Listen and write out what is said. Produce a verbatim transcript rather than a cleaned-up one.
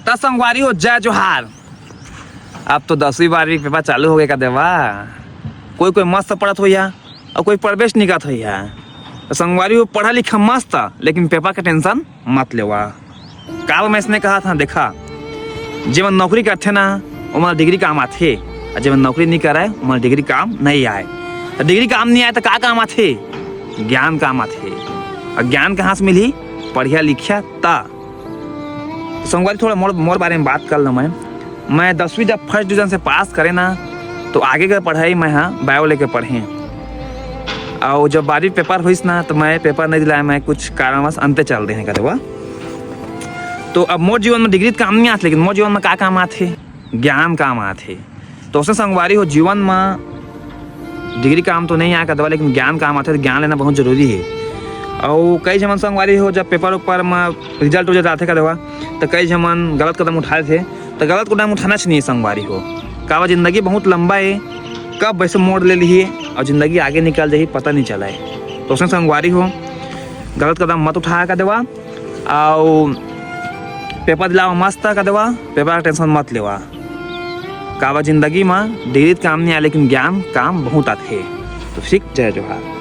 त संगवारी हो, जय जोहार। अब तो दसवीं बारहवीं के पेपर चालू हो गए का देवा। कोई कोई मस्त पढ़त होइहा अउ कोई प्रवेश निकात होइहा। त संगवारी हो, पढ़ा लिखा मस्त, लेकिन पेपर के टेंशन मत लेवा। काबर मैं इसने कहा था, देखा, जेमन नौकरी करथे ना, ओमन डिग्री काम आथे, अउ जेमन नौकरी नहीं करे, ओमन डिग्री काम नहीं आए। त डिग्री काम नहीं आए त का काम आथे? ज्ञान काम आथे। अउ ज्ञान कहाँ से मिलही? पढ़िया लिखिया त। संगवारी, थोड़ा मोर मोर बारे में बात कर लो। मैं मैं दसवीं जब फर्स्ट डिवीजन से पास करे ना, तो आगे के पढ़ाई मैं हा बायो लेके पढ़े। अउ जब बारहवीं पेपर होइस ना, तो मैं पेपर नहीं दिलाया, मैं कुछ कारणवश अंते चल दे हे का देवा। तो अब मोर जीवन में डिग्री त काम नहीं आत, लेकिन मोर जीवन में का काम आथे? ज्ञान काम आथे। तो उसने संगवारी हो, जीवन में डिग्री काम तो नहीं आए का देवा, लेकिन ज्ञान काम आथे। तो ज्ञान लेना बहुत जरूरी है। अउ कई झमन संगवारी हो, जब पेपर ऊपर में रिजल्ट उजल्ट आथे का देवा, तो कई झमन गलत कदम उठाए थे। तो गलत कदम उठाना चाहिए संगवारी हो। काबर जिंदगी बहुत लंबा है, कब वैसे मोड़ ले लिही अउ जिंदगी आगे निकल जाही, पता नहीं चला है। तो उसने संगवारी हो, गलत कदम मत उठाया का देवा। अउ पेपर दिलावा मस्त का देवा, पेपर का टेंशन मत लेवा। काबर जिंदगी में डिग्री त काम नहीं आए, लेकिन ज्ञान काम बहुत आथे। तो ठीक, जय जोहार।